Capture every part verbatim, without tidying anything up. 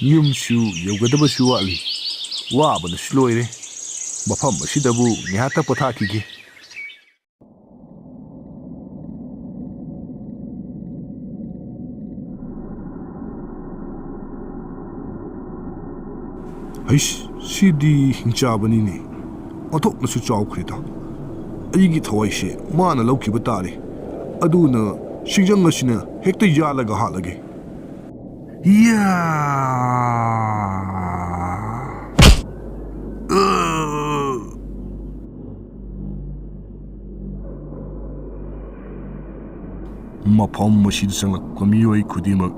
ꯌꯨꯝꯁꯨ ꯌꯧꯒꯗꯕꯁꯨ ꯋꯥꯠꯂꯤ꯫ ꯋꯥꯕꯅꯁꯨ ꯂꯣꯏꯔꯦ꯫ ꯃꯐꯝ ꯑꯁꯤꯗꯕꯨ ꯉꯥꯏꯍꯥꯛꯇ ꯄꯣꯊꯥꯈꯤꯒꯦ꯫ ꯍꯩꯁ, ꯁꯤꯗꯤ ꯍꯤꯡꯆꯥꯕꯅꯤꯅꯦ꯫ ꯑꯣꯟꯊꯣꯛꯅꯁꯨ ꯆꯥꯎꯈ꯭ꯔꯦꯗ꯫ ꯑꯩꯒꯤ ꯊꯋꯥꯏꯁꯦ ꯃꯥꯅ ꯂꯧꯈꯤꯕ ꯇꯥꯔꯦ꯫ ꯑꯗꯨꯅ ꯁꯤꯡꯖꯪ ꯑꯁꯤꯅ ꯍꯦꯛꯇ ꯌꯥꯜꯂꯒ ꯍꯥꯠꯂꯒꯦ꯫ ꯌꯥ! ꯃꯐꯝ ꯑꯁꯤꯗ ꯆꯪꯂꯛꯄ ꯃꯤꯑꯣꯏ ꯈꯨꯗꯤꯡꯃꯛ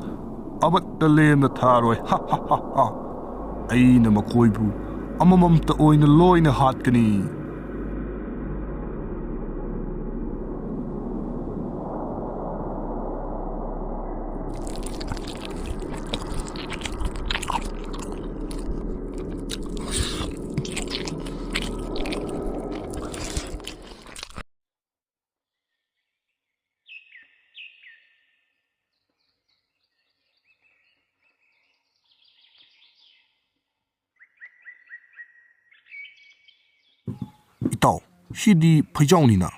ꯑꯃꯠꯇ ꯂꯦꯝꯅ ꯊꯥꯔꯣꯏ꯫ ꯍꯥ, ꯍꯥ, ꯍꯥ, ꯍꯥ꯫ ꯑꯩꯅ ꯃꯈꯣꯏꯕꯨ ꯑꯃꯃꯝꯇ ꯑꯣꯏꯅ ꯂꯣꯏꯅ ꯍꯥꯠꯀꯅꯤ꯫ ꯏꯇꯥꯎ, ꯁꯤꯗꯤ ꯐꯩꯖꯥꯎꯅꯤꯅ꯫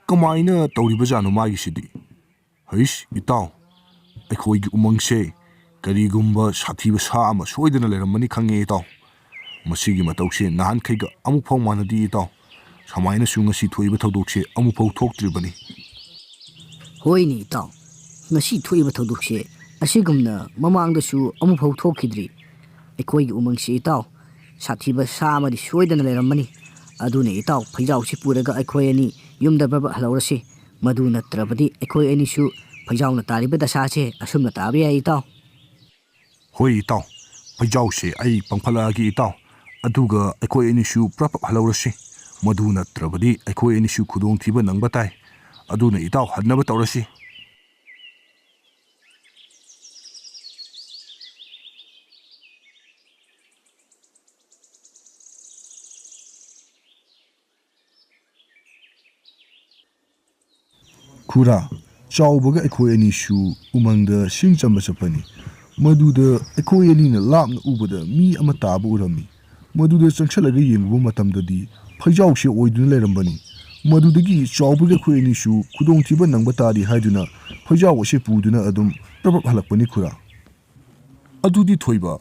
ꯀꯃꯥꯏꯅ ꯇꯧꯔꯤꯕꯖꯥꯠꯅꯣ ꯃꯥꯒꯤꯁꯤꯗꯤ? ꯍꯩꯁ, ꯏꯇꯥꯎ, ꯑꯩꯈꯣꯏꯒꯤ ꯎꯃꯪꯁꯦ ꯀꯔꯤꯒꯨꯝꯕ ꯁꯥꯊꯤꯕ ꯁꯥ ꯑꯃ ꯁꯣꯏꯗꯅ ꯂꯩꯔꯝꯃꯅꯤ ꯈꯪꯉꯦ, ꯏꯇꯥꯎ꯫ ꯃꯁꯤꯒꯤ ꯃꯇꯧꯁꯦ ꯅꯍꯥꯟꯈꯩꯒ ꯑꯃꯨꯛ ꯐꯥꯎ ꯃꯥꯟꯅꯗꯦ, ꯏꯇꯥꯎ꯫ ꯁꯨꯃꯥꯏꯅꯁꯨ ꯉꯁꯤ ꯊꯣꯛꯏꯕ ꯊꯧꯗꯣꯛꯁꯦ ꯑꯃꯨꯛ ꯐꯥꯎ ꯊꯣꯛꯇ꯭ꯔꯤꯕꯅꯤ꯫ ꯍꯣꯏꯅꯦ, ꯏꯇꯥꯎ꯫ ꯉꯁꯤ ꯊꯣꯛꯏꯕ ꯊꯧꯗꯣꯛꯁꯦ ꯑꯁꯤꯒꯨꯝꯅ ꯃꯃꯥꯡꯗꯁꯨ ꯑꯃꯨꯛ ꯐꯥꯎ ꯊꯣꯛꯈꯤꯗ꯭ꯔꯤ꯫ ꯑꯩꯈꯣꯏꯒꯤ ꯎꯃꯪꯁꯤ, ꯏꯇꯥꯎ, ꯁꯥꯊꯤꯕ ꯁꯥ ꯑꯃꯗꯤ ꯁꯣꯏꯗꯅ ꯂꯩꯔꯝꯃꯅꯤ꯫ ꯑꯗꯨꯅ, ꯏꯇꯥꯎ, ꯐꯩꯖꯥꯎꯁꯤ ꯄꯨꯔꯒ ꯑꯩꯈꯣꯏ ꯑꯅꯤ ꯌꯨꯝꯗ ꯕ꯭ꯔꯕ ꯍꯜꯍꯧꯔꯁꯤ꯫ ꯃꯗꯨ ꯅꯠꯇ꯭ꯔꯕꯗꯤ ꯑꯩꯈꯣꯏ ꯑꯅꯤꯁꯨ ꯐꯩꯖꯥꯎꯅ ꯇꯥꯔꯤꯕ ꯗꯁꯥꯁꯦ ꯑꯁꯨꯝꯅ ꯇꯥꯕ ꯌꯥꯏ, ꯏꯇꯥꯎ꯫ ꯍꯣꯏ ꯏꯇꯥꯎ, ꯐꯩꯖꯥꯎꯁꯦ ꯑꯩ ꯄꯪꯐꯠꯂꯛꯑꯒꯦ ꯏꯇꯥꯎ, ꯑꯗꯨꯒ ꯑꯩꯈꯣꯏ ꯑꯅꯤꯁꯨ ꯄ꯭ꯔꯞ ꯄ꯭ꯔꯞ ꯍꯜꯍꯧꯔꯁꯤ꯫ ꯃꯗꯨ ꯅꯠꯇ꯭ꯔꯕꯗꯤ ꯑꯩꯈꯣꯏ ꯑꯅꯤꯁꯨ ꯈꯨꯗꯣꯡꯊꯤꯕ ꯅꯪꯕ ꯇꯥꯏ꯫ ꯑꯗꯨꯅ ꯏꯇꯥꯎ, ꯍꯟꯅꯕ ꯇꯧꯔꯁꯤ꯫ ꯈꯨꯔꯥ, ꯆꯥꯎꯕꯒ ꯑꯩꯈꯣꯏ ꯑꯅꯤꯁꯨ ꯎꯃꯪꯗ ꯁꯤꯡ ꯆꯝꯕ ꯆꯠꯄꯅꯤ꯫ ꯃꯗꯨꯗ ꯑꯩꯈꯣꯏ ꯑꯅꯤꯅ ꯂꯥꯞꯅ ꯎꯕꯗ ꯃꯤ ꯑꯃ ꯇꯥꯕ ꯎꯔꯝꯃꯤ꯫ ꯃꯗꯨꯗ ꯆꯪꯁꯤꯜꯂꯒ ꯌꯦꯡꯂꯨꯕ ꯃꯇꯝꯗꯗꯤ ꯐꯩꯖꯥꯎꯁꯦ ꯑꯣꯏꯗꯨꯅ ꯂꯩꯔꯝꯕꯅꯤ꯫ ꯃꯗꯨꯗꯒꯤ ꯆꯥꯎꯕꯒꯤ ꯑꯩꯈꯣꯏ ꯑꯅꯤꯁꯨ ꯈꯨꯗꯣꯡꯊꯤꯕ ꯅꯪꯕ ꯇꯥꯔꯤ ꯍꯥꯏꯗꯨꯅ ꯐꯩꯖꯥꯎ ꯑꯁꯤ ꯄꯨꯗꯨꯅ ꯑꯗꯨꯝ ꯄ꯭ꯔꯞ ꯄ꯭ꯔꯞ ꯍꯜꯂꯛꯄꯅꯤ ꯈꯨꯔꯥ꯫ ꯑꯗꯨꯗꯤ ꯊꯣꯏꯕ,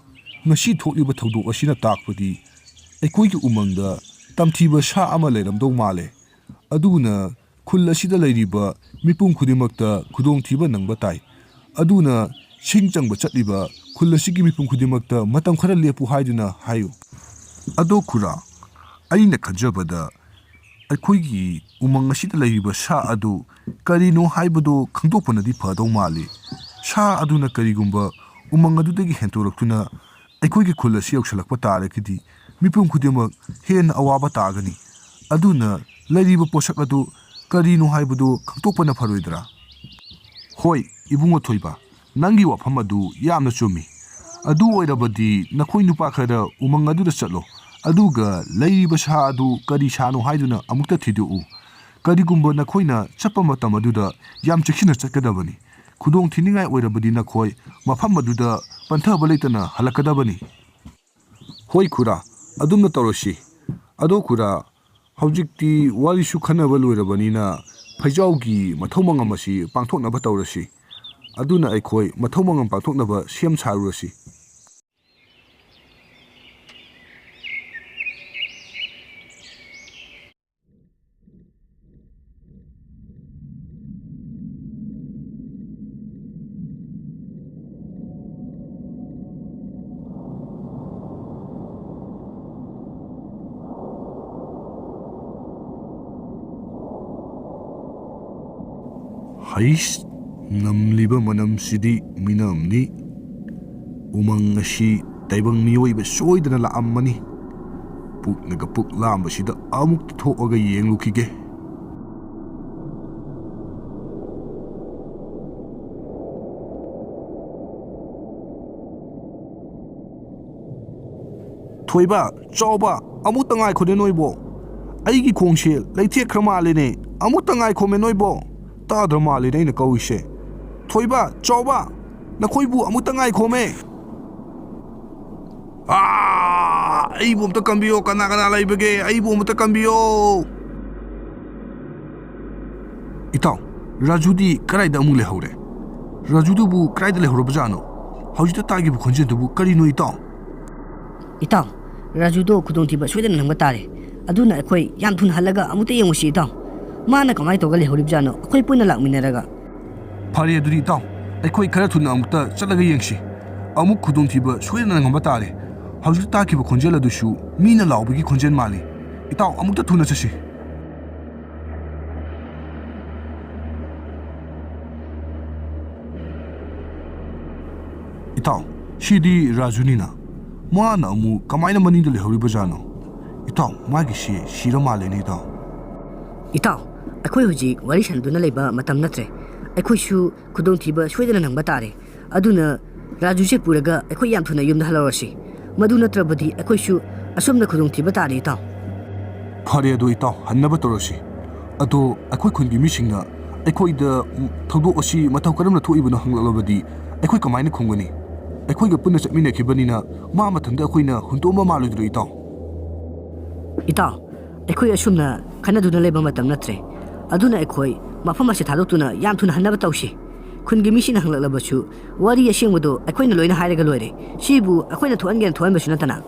ꯉꯁꯤ ꯊꯣꯛꯂꯤꯕ ꯊꯧꯗꯣꯛ ꯑꯁꯤꯅ ꯇꯥꯛꯄꯗꯤ ꯑꯩꯈꯣꯏꯒꯤ ꯎꯃꯪꯗ ꯇꯝꯊꯤꯕ ꯁꯥ ꯑꯃ ꯂꯩꯔꯝꯗꯧ ꯃꯥꯜꯂꯦ꯫ ꯑꯗꯨꯅ ꯈꯨꯜ ꯑꯁꯤꯗ ꯂꯩꯔꯤꯕ ꯃꯤꯄꯨꯝ ꯈꯨꯗꯤꯡꯃꯛꯇ ꯈꯨꯗꯣꯡꯊꯤꯕ ꯅꯪꯕ ꯇꯥꯏ꯫ ꯑꯗꯨꯅ ꯁꯤꯡ ꯆꯪꯕ ꯆꯠꯂꯤꯕ ꯈꯨꯜ ꯑꯁꯤꯒꯤ ꯃꯤꯄꯨꯝ ꯈꯨꯗꯤꯡꯃꯛꯇ ꯃꯇꯝ ꯈꯔ ꯂꯦꯞꯄꯨ ꯍꯥꯏꯗꯨꯅ ꯍꯥꯏꯌꯨ꯫ ꯑꯗꯣ ꯈꯨꯔꯥ, ꯑꯩꯅ ꯈꯟꯖꯕꯗ ꯑꯩꯈꯣꯏꯒꯤ ꯎꯃꯪ ꯑꯁꯤꯗ ꯂꯩꯔꯤꯕ ꯁꯥ ꯑꯗꯨ ꯀꯔꯤꯅꯣ ꯍꯥꯏꯕꯗꯨ ꯈꯪꯗꯣꯛꯄꯅꯗꯤ ꯐꯗꯧ ꯃꯥꯜꯂꯤ꯫ ꯁꯥ ꯑꯗꯨꯅ ꯀꯔꯤꯒꯨꯝꯕ ꯎꯃꯪ ꯑꯗꯨꯗꯒꯤ ꯍꯦꯟꯇꯣꯔꯛꯇꯨꯅ ꯑꯩꯈꯣꯏꯒꯤ ꯈꯨꯜ ꯑꯁꯤ ꯌꯧꯁꯤꯜꯂꯛꯄ ꯇꯥꯔꯒꯗꯤ ꯃꯤꯄꯨꯝ ꯈꯨꯗꯤꯡꯃꯛ ꯍꯦꯟꯅ ꯑꯋꯥꯕ ꯇꯥꯒꯅꯤ꯫ ꯑꯗꯨꯅ ꯂꯩꯔꯤꯕ ꯄꯣꯠꯁꯛ ꯑꯗꯨ ꯀꯔꯤꯅꯣ ꯍꯥꯏꯕꯗꯨ ꯈꯪꯗꯣꯛꯄꯅ ꯐꯔꯣꯏꯗ꯭ꯔꯥ? ꯍꯣꯏ, ꯏꯕꯨꯡꯉꯣ ꯊꯣꯏꯕ, ꯅꯪꯒꯤ ꯋꯥꯐꯝ ꯑꯗꯨ ꯌꯥꯝꯅ ꯆꯨꯝꯃꯤ꯫ ꯑꯗꯨ ꯑꯣꯏꯔꯕꯗꯤ ꯅꯈꯣꯏ ꯅꯨꯄꯥ ꯈꯔ ꯎꯃꯪ ꯑꯗꯨꯗ ꯆꯠꯂꯣ, ꯑꯗꯨꯒ ꯂꯩꯔꯤꯕ ꯁꯥ ꯑꯗꯨ ꯀꯔꯤ ꯁꯥꯅꯣ ꯍꯥꯏꯗꯨꯅ ꯑꯃꯨꯛꯇ ꯊꯤꯗꯣꯛꯎ꯫ ꯀꯔꯤꯒꯨꯝꯕ ꯅꯈꯣꯏꯅ ꯆꯠꯄ ꯃꯇꯝ ꯑꯗꯨꯗ ꯌꯥꯝ ꯆꯦꯛꯁꯤꯟꯅ ꯆꯠꯀꯗꯕꯅꯤ꯫ ꯈꯨꯗꯣꯡ ꯊꯤꯅꯤꯡꯉꯥꯏ ꯑꯣꯏꯔꯕꯗꯤ ꯅꯈꯣꯏ ꯃꯐꯝ ꯑꯗꯨꯗ ꯄꯟꯊꯕ ꯂꯩꯇꯅ ꯍꯜꯂꯛꯀꯗꯕꯅꯤ꯫ ꯍꯣꯏ ꯈꯨꯔꯥ, ꯑꯗꯨꯝꯅ ꯇꯧꯔꯁꯤ꯫ ꯑꯗꯣ ꯈꯨꯔꯥ, ꯍꯧꯖꯤꯛꯇꯤ ꯋꯥꯔꯤꯁꯨ ꯈꯟꯅꯕ ꯂꯣꯏꯔꯕꯅꯤꯅ ꯐꯩꯖꯥꯎꯒꯤ ꯃꯊꯧ ꯃꯉꯝ ꯑꯁꯤ ꯄꯥꯡꯊꯣꯛꯅꯕ ꯇꯧꯔꯁꯤ꯫ ꯑꯗꯨꯅ ꯑꯩꯈꯣꯏ ꯃꯊꯧ ꯃꯉꯝ ꯄꯥꯡꯊꯣꯛꯅꯕ ꯁꯦꯝ ꯁꯥꯔꯨꯔꯁꯤ꯫ ꯍꯩꯁ, ꯅꯝꯂꯤꯕ ꯃꯅꯝꯁꯤꯗꯤ ꯃꯤꯅꯝꯅꯤ꯫ ꯎꯃꯪ ꯑꯁꯤ ꯇꯥꯏꯕꯪ ꯃꯤꯑꯣꯏꯕ ꯁꯣꯏꯗꯅ ꯂꯥꯛꯑꯝꯃꯅꯤ꯫ ꯄꯨꯛꯅꯒ ꯄꯨꯛ ꯂꯥꯝꯕꯁꯤꯗ ꯑꯃꯨꯛꯇ ꯊꯣꯛꯑꯒ ꯌꯦꯡꯂꯨꯈꯤꯒꯦ꯫ ꯊꯣꯏꯕ, ꯆꯥꯎꯕ, ꯑꯃꯨꯛꯇ ꯉꯥꯏꯈꯣꯅꯦ ꯅꯣꯏꯕꯣ꯫ ꯑꯩꯒꯤ ꯈꯣꯡꯁꯦ ꯂꯩꯊꯦꯛꯈ꯭ꯔ ꯃꯥꯜꯂꯦꯅꯦ꯫ ꯑꯃꯨꯛꯇ ꯉꯥꯏꯈꯣꯃꯦ ꯅꯣꯏꯕꯣ꯫ ꯇꯥꯗ꯭ꯔ ꯃꯥꯜꯂꯦꯅꯦ ꯑꯩꯅ ꯀꯧꯔꯤꯁꯦ꯫ ꯊꯣꯏꯕ, ꯆꯥꯎꯕ, ꯅꯈꯣꯏꯕꯨ ꯑꯃꯨꯛꯇ ꯉꯥꯏꯈꯣꯃꯦ꯫ ꯑꯥ! ꯑꯩꯕꯨ ꯑꯃꯨꯛꯇ ꯀꯟꯕꯤꯌꯣ꯫ ꯀꯅꯥ ꯀꯅꯥ ꯂꯩꯕꯒꯦ? ꯑꯩꯕꯨ ꯑꯃꯨꯛꯇ ꯀꯟꯕꯤꯌꯣ꯫ ꯏꯇꯥꯎ, ꯔꯥꯖꯨꯗꯤ ꯀꯗꯥꯏꯗ ꯑꯃꯨꯛ ꯂꯩꯍꯧꯔꯦ? ꯔꯥꯖꯨꯗꯨꯕꯨ ꯀꯗꯥꯏꯗ ꯂꯩꯍꯧꯔꯕꯖꯥꯠꯅꯣ? ꯍꯧꯖꯤꯛꯇ ꯇꯥꯈꯤꯕ ꯈꯣꯟꯖꯦꯜꯗꯨꯕꯨ ꯀꯔꯤꯅꯣ, ꯏꯇꯥꯎ? ꯏꯇꯥꯎ, ꯔꯥꯖꯨꯗꯣ ꯈꯨꯗꯣꯡꯊꯤꯕ ꯁꯣꯏꯗꯅ ꯅꯪꯕ ꯇꯥꯔꯦ꯫ ꯑꯗꯨꯅ ꯑꯩꯈꯣꯏ ꯌꯥꯝ ꯊꯨꯅ ꯍꯜꯂꯒ ꯑꯃꯨꯛꯇ ꯌꯦꯡꯉꯨꯁꯤ, ꯏꯇꯥꯎ꯫ ꯃꯥꯅ ꯀꯃꯥꯏꯅ ꯇꯧꯔꯒ ꯂꯩꯍꯧꯔꯤꯕꯖꯥꯠꯅꯣ? ꯑꯩꯈꯣꯏ ꯄꯨꯟꯅ ꯂꯥꯛꯃꯤꯟꯅꯔꯒ꯫ ꯐꯔꯦ, ꯑꯗꯨꯗꯤ ꯏꯇꯥꯎ, ꯑꯩꯈꯣꯏ ꯈꯔ ꯊꯨꯅ ꯑꯃꯨꯛꯇ ꯆꯠꯂꯒ ꯌꯦꯡꯁꯤ꯫ ꯑꯃꯨꯛ ꯈꯨꯗꯣꯡꯊꯤꯕ ꯁꯣꯏꯗꯅ ꯅꯪꯉꯝꯕ ꯇꯥꯔꯦ꯫ ꯍꯧꯖꯤꯛ ꯇꯥꯈꯤꯕ ꯈꯣꯟꯖꯦꯜ ꯑꯗꯨꯁꯨ ꯃꯤꯅ ꯂꯥꯎꯕꯒꯤ ꯈꯣꯟꯖꯦꯜ ꯃꯥꯜꯂꯤ꯫ ꯏꯇꯥꯎ, ꯑꯃꯨꯛꯇ ꯊꯨꯅ ꯆꯠꯁꯤ꯫ ꯏꯇꯥꯎ, ꯁꯤꯗꯤ ꯔꯥꯖꯨꯅꯤꯅ꯫ ꯃꯥꯅ ꯑꯃꯨꯛ ꯀꯃꯥꯏꯅ ꯃꯅꯤꯡꯗ ꯂꯩꯍꯧꯔꯤꯕꯖꯥꯠꯅꯣ? ꯏꯇꯥꯎ, ꯃꯥꯒꯤꯁꯤ ꯁꯤꯔ ꯃꯥꯜꯂꯦꯅꯦ, ꯏꯇꯥꯎ꯫ ꯏꯇꯥꯎ, ꯑꯩꯈꯣꯏ ꯍꯧꯖꯤꯛ ꯋꯥꯔꯤ ꯁꯥꯟꯅꯗꯨꯅ ꯂꯩꯕ ꯃꯇꯝ ꯅꯠꯇ꯭ꯔꯦ꯫ ꯑꯩꯈꯣꯏꯁꯨ ꯈꯨꯗꯣꯡꯊꯤꯕ ꯁꯣꯏꯗꯅ ꯅꯪꯕ ꯇꯥꯔꯦ꯫ ꯑꯗꯨꯅ ꯔꯥꯖꯨꯁꯦ ꯄꯨꯔꯒ ꯑꯩꯈꯣꯏ ꯌꯥꯝ ꯊꯨꯅ ꯌꯨꯝꯗ ꯍꯜꯂꯛꯂꯁꯤ꯫ ꯃꯗꯨ ꯅꯠꯇ꯭ꯔꯕꯗꯤ ꯑꯩꯈꯣꯏꯁꯨ ꯑꯁꯨꯝꯅ ꯈꯨꯗꯣꯡꯊꯤꯕ ꯇꯥꯔꯦ, ꯏꯇꯥꯎ꯫ ꯐꯔꯦ, ꯑꯗꯨ ꯏꯇꯥꯎ, ꯍꯟꯅꯕ ꯇꯧꯔꯁꯤ꯫ ꯑꯗꯣ ꯑꯩꯈꯣꯏ ꯈꯨꯟꯒꯤ ꯃꯤꯁꯤꯡꯅ ꯑꯩꯈꯣꯏꯗ ꯊꯧꯗꯣꯛ ꯑꯁꯤ ꯃꯇꯧ ꯀꯔꯝꯅ ꯊꯣꯛꯏꯕꯅꯣ ꯍꯪꯂꯛꯂꯕꯗꯤ ꯑꯩꯈꯣꯏ ꯀꯃꯥꯏꯅ ꯈꯨꯝꯒꯅꯤ? ꯑꯩꯈꯣꯏꯒ ꯄꯨꯟꯅ ꯆꯠꯃꯤꯟꯅꯈꯤꯕꯅꯤꯅ ꯃꯥ ꯃꯊꯟꯇ ꯑꯩꯈꯣꯏꯅ ꯍꯨꯟꯗꯣꯛꯑꯝꯕ ꯃꯥꯜꯂꯣꯏꯗ꯭ꯔꯣ, ꯏꯇꯥꯎ? ꯏꯇꯥꯎ, ꯑꯩꯈꯣꯏ ꯑꯁꯨꯝꯅ ꯈꯟꯅꯗꯨꯅ ꯂꯩꯕ ꯃꯇꯝ ꯅꯠꯇ꯭ꯔꯦ꯫ ꯑꯗꯨꯅ ꯑꯩꯈꯣꯏ ꯃꯐꯝ ꯑꯁꯤ ꯊꯥꯗꯣꯛꯇꯨꯅ ꯌꯥꯝ ꯊꯨꯅ ꯍꯟꯅꯕ ꯇꯧꯁꯤ꯫ ꯈꯨꯟꯒꯤ ꯃꯤꯁꯤꯡꯅ ꯍꯪꯂꯛꯂꯕꯁꯨ ꯋꯥꯔꯤ ꯑꯁꯦꯡꯕꯗꯨ ꯑꯩꯈꯣꯏꯅ ꯂꯣꯏꯅ ꯍꯥꯏꯔꯒ ꯂꯣꯏꯔꯦ꯫ ꯁꯤꯕꯨ ꯑꯩꯈꯣꯏꯅ ꯊꯣꯛꯍꯟꯒꯦꯅ ꯊꯣꯛꯍꯟꯕꯁꯨ ꯅꯠꯇꯅ꯫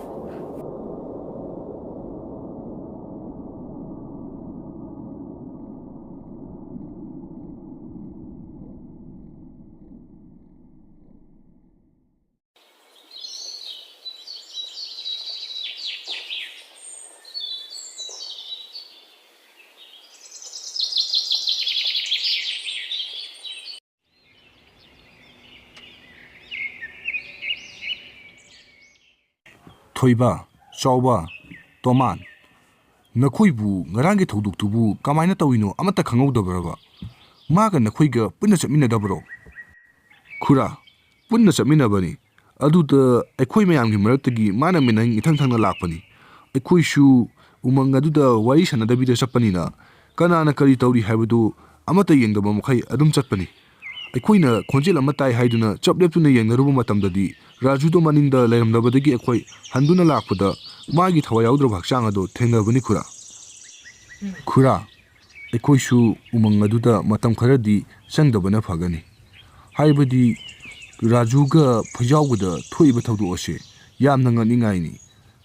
ꯊꯣꯏꯕ, ꯆꯥꯎꯕ, ꯇꯣꯃꯥꯟ, ꯅꯈꯣꯏꯕꯨ ꯉꯔꯥꯡꯒꯤ ꯊꯧꯗꯣꯛꯇꯨꯕꯨ ꯀꯃꯥꯏꯅ ꯇꯧꯔꯤꯅꯣ ꯑꯃꯠꯇ ꯈꯪꯍꯧꯗꯕ꯭ꯔꯕ? ꯃꯥꯒ ꯅꯈꯣꯏꯒ ꯄꯨꯟꯅ ꯆꯠꯃꯤꯟꯅꯗꯕ꯭ꯔꯣ? ꯈꯨꯔꯥ, ꯄꯨꯟꯅ ꯆꯠꯃꯤꯟꯅꯕꯅꯤ꯫ ꯑꯗꯨꯗ ꯑꯩꯈꯣꯏ ꯃꯌꯥꯝꯒꯤ ꯃꯔꯛꯇꯒꯤ ꯃꯥꯅ ꯃꯅꯤꯡ ꯏꯊꯪ ꯊꯪꯅ ꯂꯥꯛꯄꯅꯤ꯫ ꯑꯩꯈꯣꯏꯁꯨ ꯎꯃꯪ ꯑꯗꯨꯗ ꯋꯥꯔꯤ ꯁꯥꯟꯅꯗꯕꯤꯗ ꯆꯠꯄꯅꯤꯅ ꯀꯅꯥꯅ ꯀꯔꯤ ꯇꯧꯔꯤ ꯍꯥꯏꯕꯗꯨ ꯑꯃꯠꯇ ꯌꯦꯡꯗꯕ ꯃꯈꯩ ꯑꯗꯨꯝ ꯆꯠꯄꯅꯤ꯫ ꯑꯩꯈꯣꯏꯅ ꯈꯣꯟꯖꯦꯜ ꯑꯃ ꯇꯥꯏ ꯍꯥꯏꯗꯨꯅ ꯆꯞ ꯂꯦꯞꯇꯨꯅ ꯌꯦꯡꯅꯔꯨꯕ ꯃꯇꯝꯗꯗꯤ ꯔꯥꯖꯨꯗꯣ ꯃꯅꯤꯡꯗ ꯂꯩꯔꯝꯗꯕꯗꯒꯤ ꯑꯩꯈꯣꯏ ꯍꯟꯗꯨꯅ ꯂꯥꯛꯄꯗ ꯃꯥꯒꯤ ꯊꯋꯥꯏ ꯌꯥꯎꯗ꯭ꯔꯕ ꯍꯛꯆꯥꯡ ꯑꯗꯨ ꯊꯦꯡꯅꯕꯅꯤ ꯈꯨꯔꯥ꯫ ꯈꯨꯔꯥ, ꯑꯩꯈꯣꯏꯁꯨ ꯎꯃꯪ ꯑꯗꯨꯗ ꯃꯇꯝ ꯈꯔꯗꯤ ꯆꯪꯗꯕꯅ ꯐꯒꯅꯤ꯫ ꯍꯥꯏꯕꯗꯤ ꯔꯥꯖꯨꯒ ꯐꯩꯖꯥꯎꯒꯗ ꯊꯣꯛꯏꯕ ꯊꯧꯗꯣꯛ ꯑꯁꯦ ꯌꯥꯝꯅ ꯉꯛꯅꯤꯡꯉꯥꯏꯅꯤ꯫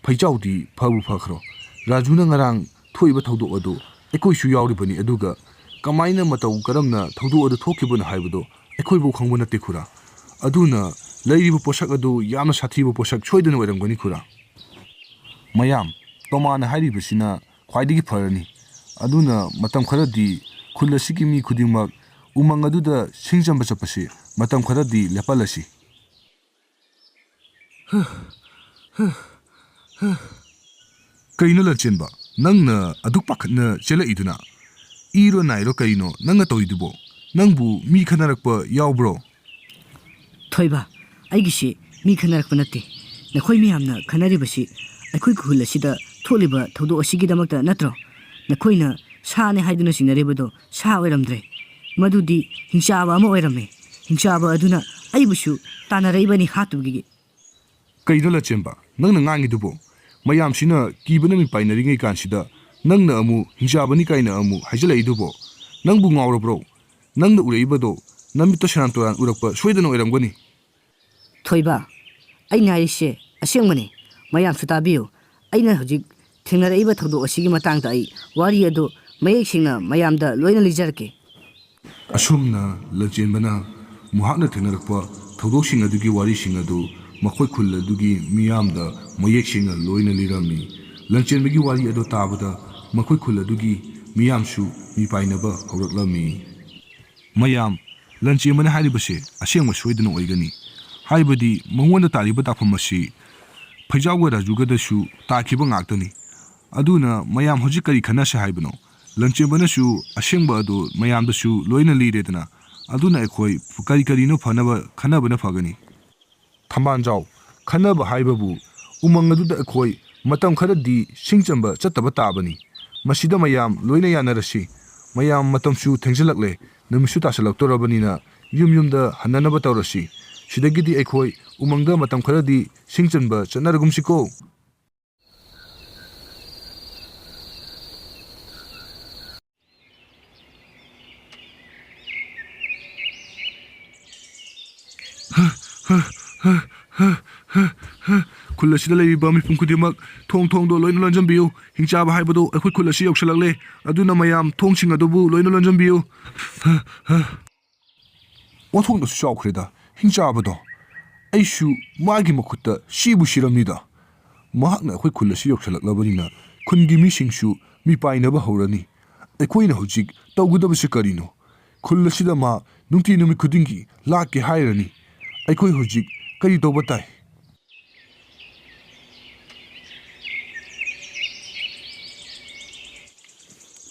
ꯐꯩꯖꯥꯎꯗꯤ ꯐꯕꯨ ꯐꯈ꯭ꯔꯣ꯫ ꯔꯥꯖꯨꯅ ꯉꯔꯥꯡ ꯊꯣꯛꯏꯕ ꯊꯧꯗꯣꯛ ꯑꯗꯨ ꯑꯩꯈꯣꯏꯁꯨ ꯌꯥꯎꯔꯤꯕꯅꯤ, ꯑꯗꯨꯒ ꯀꯃꯥꯏꯅ ꯃꯇꯧ ꯀꯔꯝꯅ ꯊꯧꯗꯣꯛ ꯑꯗꯨ ꯊꯣꯛꯈꯤꯕꯅꯣ ꯍꯥꯏꯕꯗꯨ ꯑꯩꯈꯣꯏꯐꯥꯎ ꯈꯪꯕ ꯅꯠꯇꯦ ꯈꯨꯔꯥ꯫ ꯑꯗꯨꯅ ꯂꯩꯔꯤꯕ ꯄꯣꯠꯁꯛ ꯑꯗꯨ ꯌꯥꯝꯅ ꯁꯥꯊꯤꯕ ꯄꯣꯠꯁꯛ ꯁꯣꯏꯗꯅ ꯑꯣꯏꯔꯝꯒꯅꯤ ꯈꯨꯔꯥ꯫ ꯃꯌꯥꯝ, ꯇꯣꯃꯥꯅ ꯍꯥꯏꯔꯤꯕꯁꯤꯅ ꯈ꯭ꯋꯥꯏꯗꯒꯤ ꯐꯔꯅꯤ꯫ ꯑꯗꯨꯅ ꯃꯇꯝ ꯈꯔꯗꯤ ꯈꯨꯜ ꯑꯁꯤꯒꯤ ꯃꯤ ꯈꯨꯗꯤꯡꯃꯛ ꯎꯃꯪ ꯑꯗꯨꯗ ꯁꯤꯡ ꯆꯟꯕ ꯆꯠꯄꯁꯤ ꯃꯇꯝ ꯈꯔꯗꯤ ꯂꯦꯞꯍꯜꯂꯁꯤ꯫ ꯀꯩꯅꯣ ꯂꯟꯆꯦꯟꯕ, ꯅꯪꯅ ꯑꯗꯨꯛ ꯄꯥꯈꯠꯅ ꯆꯦꯜꯂꯛꯏꯗꯨꯅ? ꯏꯔꯣ ꯅꯥꯏꯔꯣ ꯀꯩꯅꯣ ꯅꯪꯅ ꯇꯧꯔꯤꯗꯨꯕꯣ? ꯅꯪꯕꯨ ꯃꯤ ꯈꯠꯅꯔꯛꯄ ꯌꯥꯎꯕ꯭ꯔꯣ? ꯊꯣꯏꯕ, ꯑꯩꯒꯤꯁꯤ ꯃꯤ ꯈꯠꯅꯔꯛꯄ ꯅꯠꯇꯦ꯫ ꯅꯈꯣꯏ ꯃꯌꯥꯝꯅ ꯈꯟꯅꯔꯤꯕꯁꯤ ꯑꯩꯈꯣꯏ ꯈꯨꯜ ꯑꯁꯤꯗ ꯊꯣꯛꯂꯤꯕ ꯊꯧꯗꯣꯛ ꯑꯁꯤꯒꯤꯗꯃꯛꯇ ꯅꯠꯇ꯭ꯔꯣ? ꯅꯈꯣꯏꯅ ꯁꯥꯅꯦ ꯍꯥꯏꯗꯨꯅ ꯆꯤꯡꯅꯔꯤꯕꯗꯣ ꯁꯥ ꯑꯣꯏꯔꯝꯗ꯭ꯔꯦ꯫ ꯃꯗꯨꯗꯤ ꯍꯤꯡꯆꯥꯕ ꯑꯃ ꯑꯣꯏꯔꯝꯃꯦ꯫ ꯍꯤꯡꯆꯥꯕ ꯑꯗꯨꯅ ꯑꯩꯕꯨꯁꯨ ꯇꯥꯟꯅꯔꯛꯏꯕꯅꯤ ꯍꯥꯠꯇꯨꯒꯤ꯫ ꯀꯩꯅꯣ ꯂꯟꯆꯦꯟꯕ, ꯅꯪꯅ ꯉꯥꯡꯉꯤꯗꯨꯕꯣ? ꯃꯌꯥꯝꯁꯤꯅ ꯀꯤꯕꯅ ꯃꯤꯄꯥꯏꯅꯔꯤꯉꯩ ꯀꯥꯟꯁꯤꯗ ꯅꯪꯅ ꯑꯃꯨꯛ ꯍꯤꯡꯆꯥꯕꯅꯤ ꯀꯥꯏꯅ ꯑꯃꯨꯛ ꯍꯥꯏꯖꯤꯜꯂꯛꯏꯗꯨꯕꯣ? ꯅꯪꯕꯨ ꯉꯥꯎꯔꯕ꯭ꯔꯣ? ꯅꯪꯅ ꯎꯔꯛꯏꯕꯗꯣ ꯅꯃꯤꯠꯇ ꯁꯦꯔꯥꯟ ꯇꯨꯔꯥꯟ ꯎꯔꯛꯄ ꯁꯣꯏꯗꯅ ꯑꯣꯏꯔꯝꯒꯅꯤ꯫ ꯊꯣꯏꯕ, ꯑꯩꯅ ꯍꯥꯏꯔꯤꯁꯦ ꯑꯁꯦꯡꯕꯅꯤ꯫ ꯃꯌꯥꯝꯁꯨ ꯇꯥꯕꯤꯌꯨ꯫ ꯑꯩꯅ ꯍꯧꯖꯤꯛ ꯊꯦꯡꯅꯔꯛꯏꯕ ꯊꯧꯗꯣꯛ ꯑꯁꯤꯒꯤ ꯃꯇꯥꯡꯗ ꯑꯩ ꯋꯥꯔꯤ ꯑꯗꯨ ꯃꯌꯦꯛ ꯁꯦꯡꯅ ꯃꯌꯥꯝꯗ ꯂꯣꯏꯅ ꯂꯤꯖꯔꯛꯀꯦ꯫ ꯑꯁꯨꯝꯅ ꯂꯟꯆꯦꯟꯕꯅ ꯃꯍꯥꯛꯅ ꯊꯦꯡꯅꯔꯛꯄ ꯊꯧꯗꯣꯛꯁꯤꯡ ꯑꯗꯨꯒꯤ ꯋꯥꯔꯤꯁꯤꯡ ꯑꯗꯨ ꯃꯈꯣꯏ ꯈꯨꯜ ꯑꯗꯨꯒꯤ ꯃꯤꯌꯥꯝꯗ ꯃꯌꯦꯛ ꯁꯦꯡꯅ ꯂꯣꯏꯅ ꯂꯤꯔꯝꯃꯤ꯫ ꯂꯟꯆꯦꯟꯕꯒꯤ ꯋꯥꯔꯤ ꯑꯗꯨ ꯇꯥꯕꯗ ꯃꯈꯣꯏ ꯈꯨꯜ ꯑꯗꯨꯒꯤ ꯃꯤꯌꯥꯝꯁꯨ ꯃꯤꯄꯥꯏꯅꯕ ꯍꯧꯔꯛꯂꯝꯃꯤ꯫ ꯃꯌꯥꯝ, ꯂꯟꯆꯦꯟꯕꯅ ꯍꯥꯏꯔꯤꯕꯁꯦ ꯑꯁꯦꯡꯕ ꯁꯣꯏꯗꯅ ꯑꯣꯏꯒꯅꯤ꯫ ꯍꯥꯏꯕꯗꯤ ꯃꯉꯣꯟꯗ ꯇꯥꯔꯤꯕ ꯇꯥꯐꯝ ꯑꯁꯤ ꯐꯩꯖꯥꯎꯒ ꯔꯥꯖꯨꯒꯗꯁꯨ ꯇꯥꯈꯤꯕ ꯉꯥꯛꯇꯅꯤ꯫ ꯑꯗꯨꯅ ꯃꯌꯥꯝ ꯍꯧꯖꯤꯛ ꯀꯔꯤ ꯈꯟꯅꯁꯦ ꯍꯥꯏꯕꯅꯣ? ꯂꯟꯆꯦꯟꯕꯅꯁꯨ ꯑꯁꯦꯡꯕ ꯑꯗꯨ ꯃꯌꯥꯝꯗꯁꯨ ꯂꯣꯏꯅ ꯂꯤꯔꯦꯗꯅ꯫ ꯑꯗꯨꯅ ꯑꯩꯈꯣꯏ ꯀꯔꯤ ꯀꯔꯤꯅꯣ ꯐꯅꯕ ꯈꯟꯅꯕꯅ ꯐꯒꯅꯤ꯫ ꯊꯝꯕꯥꯜꯖꯥꯎ, ꯈꯟꯅꯕ ꯍꯥꯏꯕꯕꯨ ꯎꯃꯪ ꯑꯗꯨꯗ ꯑꯩꯈꯣꯏ ꯃꯇꯝ ꯈꯔꯗꯤ ꯁꯤꯡ ꯆꯟꯕ ꯆꯠꯇꯕ ꯇꯥꯕꯅꯤ꯫ ꯃꯁꯤꯗ ꯃꯌꯥꯝ ꯂꯣꯏꯅ ꯌꯥꯅꯔꯁꯤ꯫ ꯃꯌꯥꯝ, ꯃꯇꯝꯁꯨ ꯊꯦꯡꯖꯤꯜꯂꯛꯂꯦ, ꯅꯨꯃꯤꯠꯁꯨ ꯇꯥꯁꯤꯜꯂꯛꯇꯣꯔꯕꯅꯤꯅ ꯌꯨꯝ ꯌꯨꯝꯗ ꯍꯟꯅꯅꯕ ꯇꯧꯔꯁꯤ꯫ ꯁꯤꯗꯒꯤꯗꯤ ꯑꯩꯈꯣꯏ ꯎꯃꯪꯗ ꯃꯇꯝ ꯈꯔꯗꯤ ꯁꯤꯡ ꯆꯟꯕ ꯆꯠꯅꯔꯒꯨꯝꯁꯤꯀꯣ꯫ ꯈꯨꯜ ꯑꯁꯤꯗ ꯂꯩꯔꯤꯕ ꯃꯤꯄꯨꯝ ꯈꯨꯗꯤꯡꯃꯛ ꯊꯣꯡ ꯊꯣꯡꯗꯣ ꯂꯣꯏꯅ ꯂꯣꯟꯖꯟꯕꯤꯌꯨ꯫ ꯍꯤꯡꯆꯥꯕ ꯍꯥꯏꯕꯗꯣ ꯑꯩꯈꯣꯏ ꯈꯨꯜ ꯑꯁꯤ ꯌꯧꯁꯤꯜꯂꯛꯂꯦ꯫ ꯑꯗꯨꯅ ꯃꯌꯥꯝ ꯊꯣꯡꯁꯤꯡ ꯑꯗꯨꯕꯨ ꯂꯣꯏꯅ ꯂꯣꯟꯖꯟꯕꯤꯌꯨ꯫ ꯑꯣꯟꯊꯣꯛꯅꯁꯨ ꯆꯥꯎꯈ꯭ꯔꯦꯗ ꯍꯤꯡꯆꯥꯕꯗꯣ꯫ ꯑꯩꯁꯨ ꯃꯥꯒꯤ ꯃꯈꯨꯠꯇ ꯁꯤꯕꯨ ꯁꯤꯔꯝꯅꯤꯗ꯫ ꯃꯍꯥꯛꯅ ꯑꯩꯈꯣꯏ ꯈꯨꯜ ꯑꯁꯤ ꯌꯧꯁꯤꯜꯂꯛꯂꯕꯅꯤꯅ ꯈꯨꯟꯒꯤ ꯃꯤꯁꯤꯡꯁꯨ ꯃꯤꯄꯥꯏꯅꯕ ꯍꯧꯔꯅꯤ꯫ ꯑꯩꯈꯣꯏꯅ ꯍꯧꯖꯤꯛ ꯇꯧꯒꯗꯕꯁꯤ ꯀꯔꯤꯅꯣ? ꯈꯨꯜ ꯑꯁꯤꯗ ꯃꯥ ꯅꯨꯡꯇꯤ ꯅꯨꯃꯤꯠ ꯈꯨꯗꯤꯡꯒꯤ ꯂꯥꯛꯀꯦ ꯍꯥꯏꯔꯅꯤ꯫ ꯑꯩꯈꯣꯏ ꯍꯧꯖꯤꯛ ꯀꯔꯤ ꯇꯧꯕ ꯇꯥꯏ?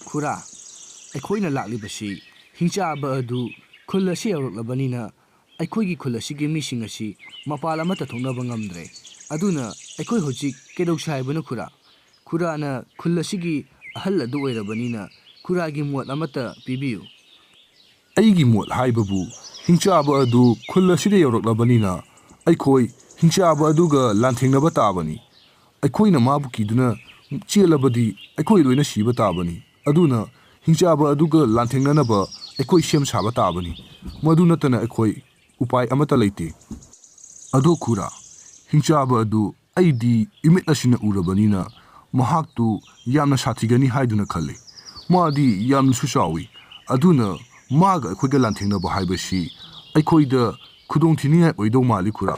ꯈꯨꯔꯥ, ꯑꯩꯈꯣꯏꯅ ꯂꯥꯛꯂꯤꯕꯁꯤ ꯍꯤꯡꯆꯥꯕ ꯑꯗꯨ ꯈꯨꯜ ꯑꯁꯤ ꯌꯧꯔꯛꯂꯕꯅꯤꯅ ꯑꯩꯈꯣꯏꯒꯤ ꯈꯨꯜ ꯑꯁꯤꯒꯤ ꯃꯤꯁꯤꯡ ꯑꯁꯤ ꯃꯄꯥꯜ ꯑꯃꯠꯇ ꯊꯣꯛꯅꯕ ꯉꯝꯗ꯭ꯔꯦ꯫ ꯑꯗꯨꯅ ꯑꯩꯈꯣꯏ ꯍꯧꯖꯤꯛ ꯀꯩꯗꯧꯁꯤ ꯍꯥꯏꯕꯅꯣ ꯈꯨꯔꯥ? ꯈꯨꯔꯥꯅ ꯈꯨꯜ ꯑꯁꯤꯒꯤ ꯑꯍꯜ ꯑꯗꯨ ꯑꯣꯏꯔꯕꯅꯤꯅ ꯈꯨꯔꯥꯒꯤ ꯃꯣꯠ ꯑꯃꯠꯇ ꯄꯤꯕꯤꯌꯨ꯫ ꯑꯩꯒꯤ ꯃꯣꯠ ꯍꯥꯏꯕꯕꯨ ꯍꯤꯡꯆꯥꯕ ꯑꯗꯨ ꯈꯨꯜ ꯑꯁꯤꯗ ꯌꯧꯔꯛꯂꯕꯅꯤꯅ ꯑꯩꯈꯣꯏ ꯍꯤꯡꯆꯥꯕ ꯑꯗꯨꯒ ꯂꯥꯟꯊꯦꯡꯅꯕ ꯇꯥꯕꯅꯤ꯫ ꯑꯩꯈꯣꯏꯅ ꯃꯥꯕꯨ ꯀꯤꯗꯨꯅ ꯆꯦꯜꯂꯕꯗꯤ ꯑꯩꯈꯣꯏ ꯂꯣꯏꯅ ꯁꯤꯕ ꯇꯥꯕꯅꯤ꯫ ꯑꯗꯨꯅ ꯍꯤꯡꯆꯥꯕ ꯑꯗꯨꯒ ꯂꯥꯟꯊꯦꯡꯅꯅꯕ ꯑꯩꯈꯣꯏ ꯁꯦꯝ ꯁꯥꯕ ꯇꯥꯕꯅꯤ꯫ ꯃꯗꯨ ꯅꯠꯇꯅ ꯑꯩꯈꯣꯏ ꯎꯄꯥꯏ ꯑꯃꯠꯇ ꯂꯩꯇꯦ꯫ ꯑꯗꯣ ꯈꯨꯔꯥ, ꯍꯤꯡꯆꯥꯕ ꯑꯗꯨ ꯑꯩꯗꯤ ꯏꯃꯤꯠ ꯑꯁꯤꯅ ꯎꯔꯕꯅꯤꯅ ꯃꯍꯥꯛꯇꯨ ꯌꯥꯝꯅ ꯁꯥꯊꯤꯒꯅꯤ ꯍꯥꯏꯗꯨꯅ ꯈꯜꯂꯤ꯫ ꯃꯥꯗꯤ ꯌꯥꯝꯅꯁꯨ ꯆꯥꯎꯏ꯫ ꯑꯗꯨꯅ ꯃꯥꯒ ꯑꯩꯈꯣꯏꯒ ꯂꯥꯟꯊꯦꯡꯅꯕ ꯍꯥꯏꯕꯁꯤ ꯑꯩꯈꯣꯏꯗ ꯈꯨꯗꯣꯡ ꯊꯤꯅꯤꯡꯉꯥꯏ ꯑꯣꯏꯗꯧ ꯃꯥꯜꯂꯤ ꯈꯨꯔꯥ꯫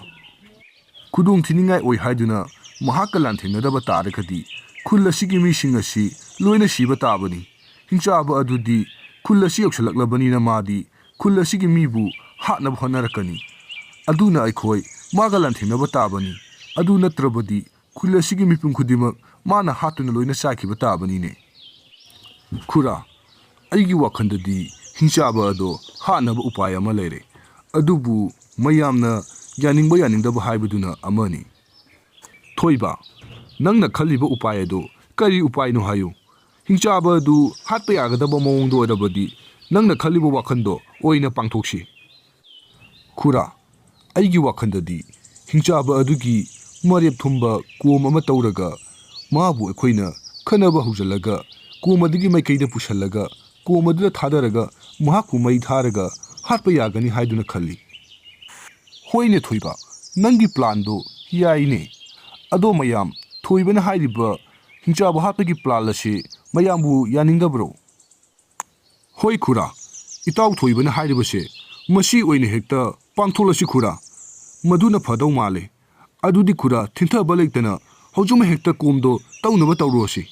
ꯈꯨꯗꯣꯡ ꯊꯤꯅꯤꯡꯉꯥꯏ ꯑꯣꯏ ꯍꯥꯏꯗꯨꯅ ꯃꯍꯥꯛꯀ ꯂꯥꯟꯊꯦꯡꯅꯗꯕ ꯇꯥꯔꯒꯗꯤ ꯈꯨꯜ ꯑꯁꯤꯒꯤ ꯃꯤꯁꯤꯡ ꯑꯁꯤ ꯂꯣꯏꯅ ꯁꯤꯕ ꯇꯥꯕꯅꯤ꯫ ꯍꯤꯡꯆꯥꯕ ꯑꯗꯨꯗꯤ ꯈꯨꯜ ꯑꯁꯤ ꯌꯧꯁꯤꯜꯂꯛꯂꯕꯅꯤꯅ ꯃꯥꯗꯤ ꯈꯨꯜ ꯑꯁꯤꯒꯤ ꯃꯤꯕꯨ ꯍꯥꯠꯅꯕ ꯍꯣꯠꯅꯔꯛꯀꯅꯤ꯫ ꯑꯗꯨꯅ ꯑꯩꯈꯣꯏ ꯃꯥꯒ ꯂꯥꯟꯊꯦꯡꯅꯕ ꯇꯥꯕꯅꯤ꯫ ꯑꯗꯨ ꯅꯠꯇ꯭ꯔꯕꯗꯤ ꯈꯨꯜ ꯑꯁꯤꯒꯤ ꯃꯤꯄꯨꯝ ꯈꯨꯗꯤꯡꯃꯛ ꯃꯥꯅ ꯍꯥꯠꯇꯨꯅ ꯂꯣꯏꯅ ꯆꯥꯈꯤꯕ ꯇꯥꯕꯅꯤꯅꯦ꯫ ꯈꯨꯔꯥ, ꯑꯩꯒꯤ ꯋꯥꯈꯜꯗꯗꯤ ꯍꯤꯡꯆꯥꯕ ꯑꯗꯣ ꯍꯥꯠꯅꯕ ꯎꯄꯥꯏ ꯑꯃ ꯂꯩꯔꯦ꯫ ꯑꯗꯨꯕꯨ ꯃꯌꯥꯝꯅ ꯌꯥꯅꯤꯡꯕ ꯌꯥꯅꯤꯡꯗꯕ ꯍꯥꯏꯕꯗꯨꯅ ꯑꯃꯅꯤ꯫ ꯊꯣꯏꯕ, ꯅꯪꯅ ꯈꯜꯂꯤꯕ ꯎꯄꯥꯏ ꯑꯗꯨ ꯀꯔꯤ ꯎꯄꯥꯏꯅꯣ ꯍꯥꯏꯌꯨ? ꯍꯤꯡꯆꯥꯕ ꯑꯗꯨ ꯍꯥꯠꯄ ꯌꯥꯒꯗꯕ ꯃꯑꯣꯡꯗ ꯑꯣꯏꯔꯕꯗꯤ ꯅꯪꯅ ꯈꯜꯂꯤꯕ ꯋꯥꯈꯜꯗꯣ ꯑꯣꯏꯅ ꯄꯥꯡꯊꯣꯛꯁꯤ꯫ "ꯈꯨꯔꯥ, ꯑꯩꯒꯤ ꯋꯥꯈꯜꯗꯗꯤ ꯍꯤꯡꯆꯥꯕ ꯑꯗꯨꯒꯤ ꯃꯔꯦꯞ ꯊꯨꯝꯕ ꯀꯣꯝ ꯑꯃ ꯇꯧꯔꯒ ꯃꯥꯕꯨ ꯑꯩꯈꯣꯏꯅ ꯈꯠꯅꯕ ꯍꯧꯖꯤꯜꯂꯒ ꯀꯣꯝ ꯑꯗꯨꯒꯤ ꯃꯥꯏꯀꯩꯗ ꯄꯨꯁꯜꯂꯒ ꯀꯣꯝ ꯑꯗꯨꯗ ꯊꯥꯗꯔꯒ ꯃꯍꯥꯛꯄꯨ ꯃꯩ ꯊꯥꯔꯒ ꯍꯥꯠꯄ ꯌꯥꯒꯅꯤ ꯍꯥꯏꯗꯨꯅ ꯈꯜꯂꯤ꯫" "ꯍꯣꯏꯅꯦ ꯊꯣꯏꯕ, ꯅꯪꯒꯤ ꯄ꯭ꯂꯥꯟꯗꯣ ꯌꯥꯏꯅꯦ꯫ ꯑꯗꯣ ꯃꯌꯥꯝ, ꯊꯣꯏꯕꯅ ꯍꯥꯏꯔꯤꯕ ꯍꯤꯡꯆꯥꯕ ꯍꯥꯠꯄꯒꯤ ꯄ꯭ꯂꯥꯟ ꯑꯁꯤ ꯃꯌꯥꯝꯕꯨ ꯌꯥꯅꯤꯡꯗꯕ꯭ꯔꯣ?" "ꯍꯣꯏ ꯈꯨꯔꯥ, ꯏꯇꯥꯎ ꯊꯣꯏꯕꯅ ꯍꯥꯏꯔꯤꯕꯁꯦ ꯃꯁꯤ ꯑꯣꯏꯅ ꯍꯦꯛꯇ ꯄꯥꯡꯊꯣꯛꯂꯁꯤ ꯈꯨꯔꯥ꯫ ꯃꯗꯨꯅ ꯐꯗꯧ ꯃꯥꯜꯂꯦ꯫ ꯑꯗꯨꯗꯤ ꯈꯨꯔꯥ, ꯊꯤꯟꯊꯕ ꯂꯩꯇꯅ ꯍꯧꯖꯤꯛꯃꯛ ꯍꯦꯛꯇ ꯀꯣꯝꯗꯣ ꯇꯧꯅꯕ ꯇꯧꯔꯨꯔꯁꯤ꯫"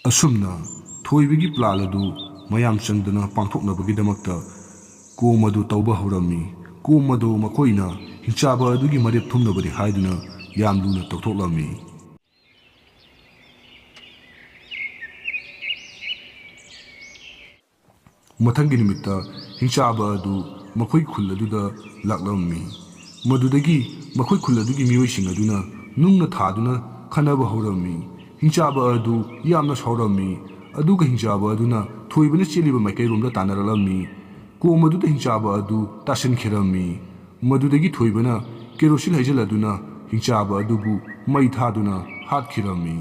ꯑꯁꯨꯝꯅ ꯊꯣꯏꯕꯒꯤ ꯄ꯭ꯂꯥꯟ ꯑꯗꯨ ꯃꯌꯥꯝ ꯆꯪꯗꯨꯅ ꯄꯥꯡꯊꯣꯛꯅꯕꯒꯤꯗꯃꯛꯇ ꯀꯣꯝ ꯑꯗꯨ ꯇꯧꯕ ꯍꯧꯔꯝꯃꯤ꯫ ꯀꯣꯝ ꯑꯗꯨ ꯃꯈꯣꯏꯅ ꯍꯤꯡꯆꯥꯕ ꯑꯗꯨꯒꯤ ꯃꯔꯦꯞ ꯊꯨꯝꯅꯕꯅꯤ ꯍꯥꯏꯗꯨꯅ ꯌꯥꯝ ꯂꯨꯅ ꯇꯧꯊꯣꯛꯂꯝꯃꯤ꯫ ꯃꯊꯪꯒꯤ ꯅꯨꯃꯤꯠꯇ ꯍꯤꯡꯆꯥꯕ ꯑꯗꯨ ꯃꯈꯣꯏ ꯈꯨꯜ ꯑꯗꯨꯗ ꯂꯥꯛꯂꯝꯃꯤ꯫ ꯃꯗꯨꯗꯒꯤ ꯃꯈꯣꯏ ꯈꯨꯜ ꯑꯗꯨꯒꯤ ꯃꯤꯑꯣꯏꯁꯤꯡ ꯑꯗꯨꯅ ꯅꯨꯡꯅ ꯊꯥꯗꯨꯅ ꯈꯠꯅꯕ ꯍꯧꯔꯝꯃꯤ꯫ ꯍꯤꯡꯆꯥꯕ ꯑꯗꯨ ꯌꯥꯝꯅ ꯁꯥꯎꯔꯝꯃꯤ, ꯑꯗꯨꯒ ꯍꯤꯡꯆꯥꯕ ꯑꯗꯨꯅ ꯊꯣꯏꯕꯅ ꯆꯦꯜꯂꯤꯕ ꯃꯥꯏꯀꯩꯔꯣꯝꯗ ꯇꯥꯟꯅꯔꯛꯂꯝꯃꯤ꯫ ꯀꯣꯝ ꯑꯗꯨꯗ ꯍꯤꯡꯆꯥꯕ ꯑꯗꯨ ꯇꯥꯁꯤꯟꯈꯤꯔꯝꯃꯤ꯫ ꯃꯗꯨꯗꯒꯤ ꯊꯣꯏꯕꯅ ꯀꯦꯔꯣꯁꯤꯟ ꯍꯩꯖꯤꯜꯂꯗꯨꯅ ꯍꯤꯡꯆꯥꯕ ꯑꯗꯨꯕꯨ ꯃꯩ ꯊꯥꯗꯨꯅ ꯍꯥꯠꯈꯤꯔꯝꯃꯤ꯫